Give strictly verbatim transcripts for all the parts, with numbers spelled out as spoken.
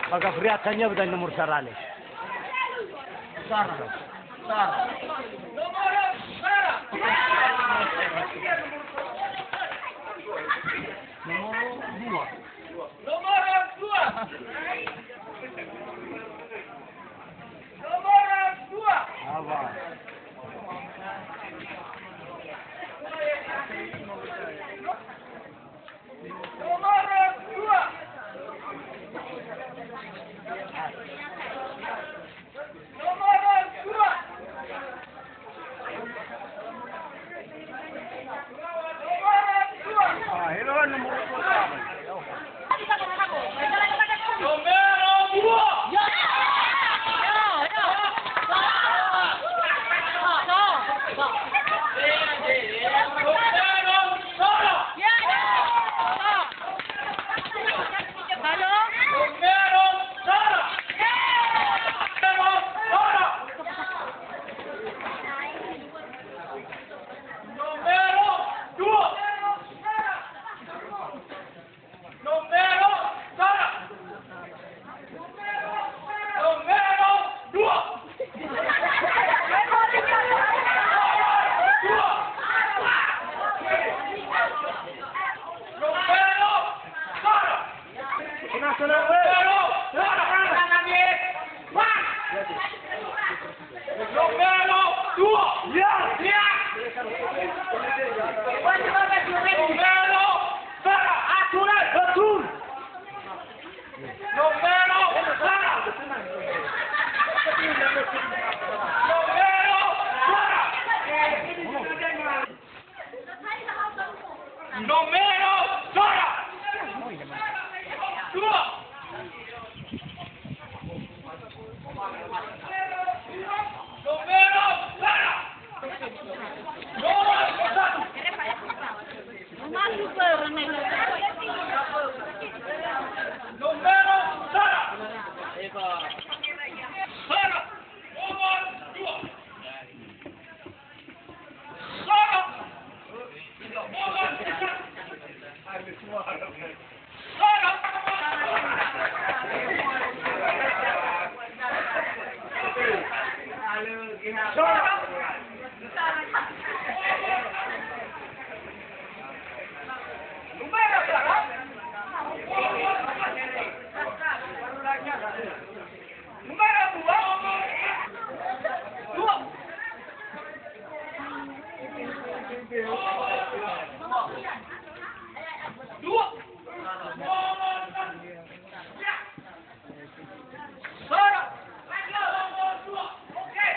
Ba gafuriatania ba nomor sarale. Sara. Sara. Nomor dua. Nomor dua. Nomor dua. Apa? Nomor dua. Nomor dua. Nomor dua. Nomor dua. Nomor dua. Nomor sara. Nomor dua. Nomor sara. Nomor dua. Ya. Ya. Nomor sara. Betul. Nomor sara. Nomor sara. Nomor sara. Dua. Nomor sara. Nomor satu. Nomor sara. Sara. Nomor dua. Sara. Nomor satu. Sara. Sara. Numero dua. Dua. Dua. Sara. Oke.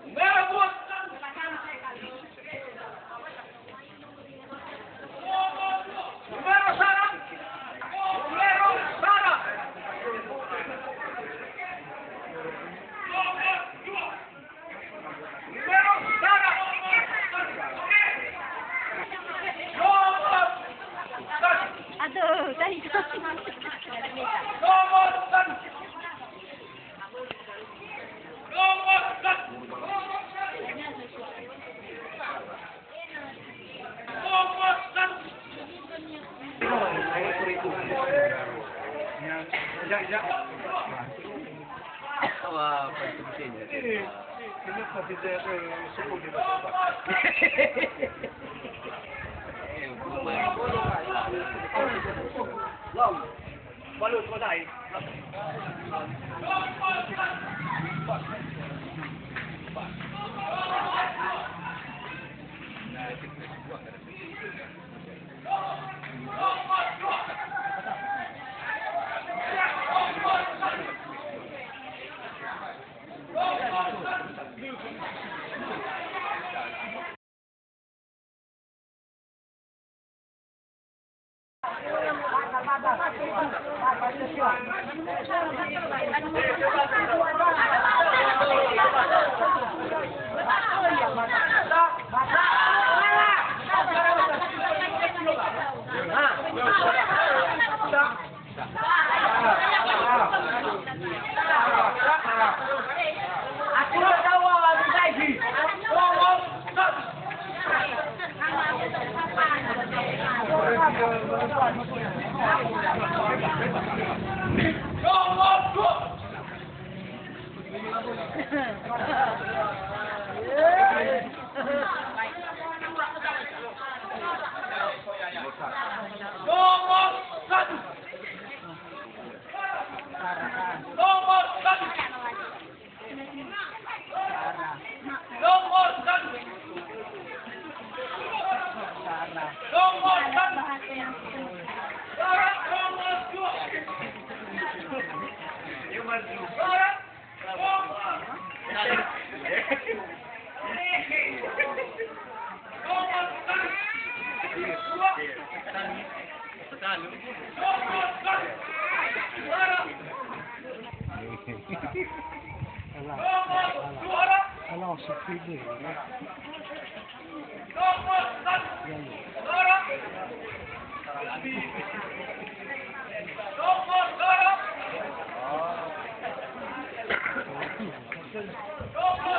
Numero dua. Numero sara. Numero sara. Numero sara. Aduh, tadi. Nomor satu. Nomor satu. Nomor satu. Wah, penting. Ini, ini pasti saya, eh, suku di Batak. Eh, bukan. Balut, batai. Nomor satu. Nomor satu. Nomor satu. Nomor satu. Nomor satu. Nomor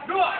dua.